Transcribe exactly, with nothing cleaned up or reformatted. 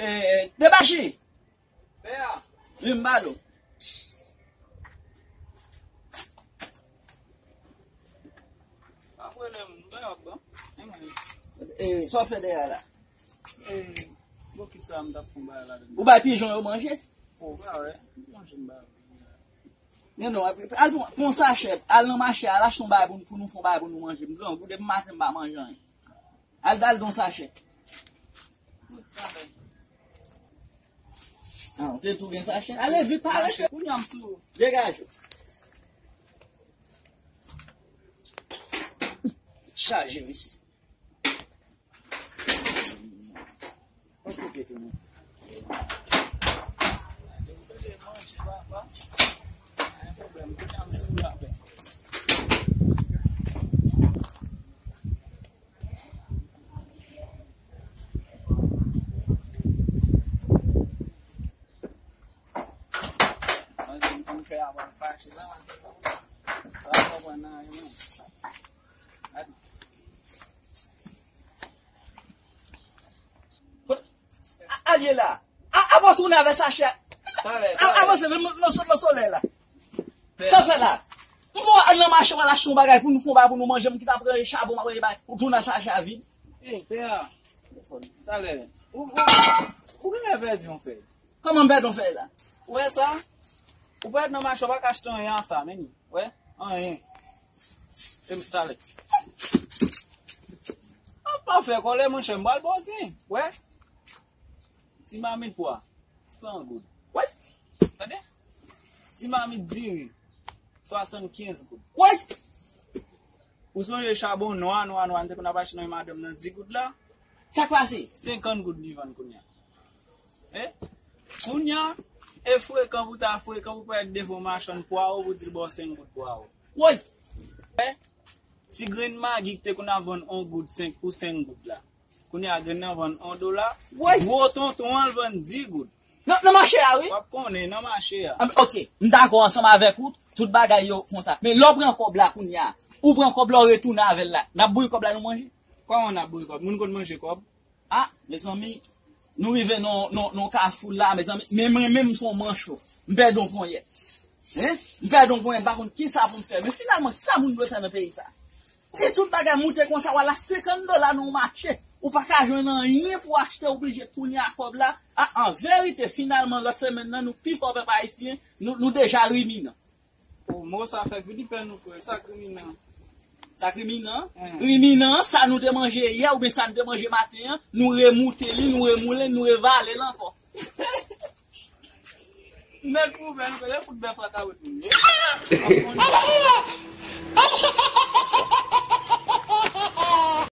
Eh, Debachi! Pè a! Vin m pale w. Pa pwoblèm, m pa wap bon. E mwen. Eh, sa w fè dèyè a la? Eh, bokit sa m t ap fè yon bagay ladan. Ou bay pijon yo manje? O, pa wè. Manje m ba yo. Men non, al pran, pran yon sachè, al nan mache, al achte yon bagay pou, pou nou fè yon bagay pou nou manje. M grangou, depi maten m pa manje anyen. Al, al don sachè. Ah, ou te tou gen sachè? Ale vit, pale. Mache, kounye a m sou. Degaje w. Chaje isi. Pa koupe tou non. Kot, a, al ye la. A, a, bon, tounen avè sachè a. Talè, a, talè. Avanse, men, nou sot nan solèy la. Sa fè la? M vo al nan mache, m al achte yon bagay pou nou fè yon bagay pou nou manje, m kite ap raye chabon, m ap raye bagay, ou tounen sachè a vid. Ey, pè a. Talè. Ou, ou, ou genlè pèdi yon fèy. Kòman m pèdi yon fèy la? Ou wè sa? Ou pèdi nan mache, ou pa ka achte anyen a sa, men. Wè? Anyen. E m talè. A pa fè kòlè, monchè, m pral ba w zen. Wè? Ti mamit pwa, san goud. What? Tande? Ti mamit diri, swasannkenz goud. What? Ou sonje chabon nwa, nwa, nwa, n te konn ap achte nan madanm nan di goud la? Sa k pase? Senkant goud li vann kounye a. Eh? Kounye a, e frekan pou ta frekan pou pèdi devan machann pwa ou pou di l ba w senk goud pwa ou. Woy! Eh? Ti grenn magi ki te konn ap vann yon goud senk pou senk goud la. Kounye a grenn nan vann yon dola. Woy! Gwo tonton an l vann di goud. Nan, nan mache a, wi. W ap konnen, nan mache a. Ah, ok, m dakò ansanm avèk ou, tout bagay yo konsa. Men lè w pran kòb la kounye a, ou pran kòb la, w retounen avè l la. N ap bouyi kòb la, nou manje. Kòman n ap bouyi kòb? Moun konn manje kòb? Ah, mezanmi, nou rive nan, nan, nan kafou la, mezanmi. Men mwen menm, m se yon mancho. M pèdi yon ponyèt. Hein? M pèdi yon ponyèt, m pa konn kisa pou m fè. Men finalman, kisa moun dwe fè nan peyi sa? Si tout bagay moute konsa, w al achte senkant dola nan yon mache, ou pa ka jwenn anyen pou w achte, ou blije tounen ak kòb la. A, an verite, finalman, lòt semèn nan, nou pi fò pèp ayisyen, nou, nou deja riminan. O, mo sa fè vin pè nou, frè. Sa k riminan? Sa k riminan? Hen. Riminan, sa nou te manje yè oubyen sa nou te manje maten an, nou remoute li, nou remoule l, nou revale l ankò. Mèt pou bèl, ou konnen fout bèf la ka wè moun.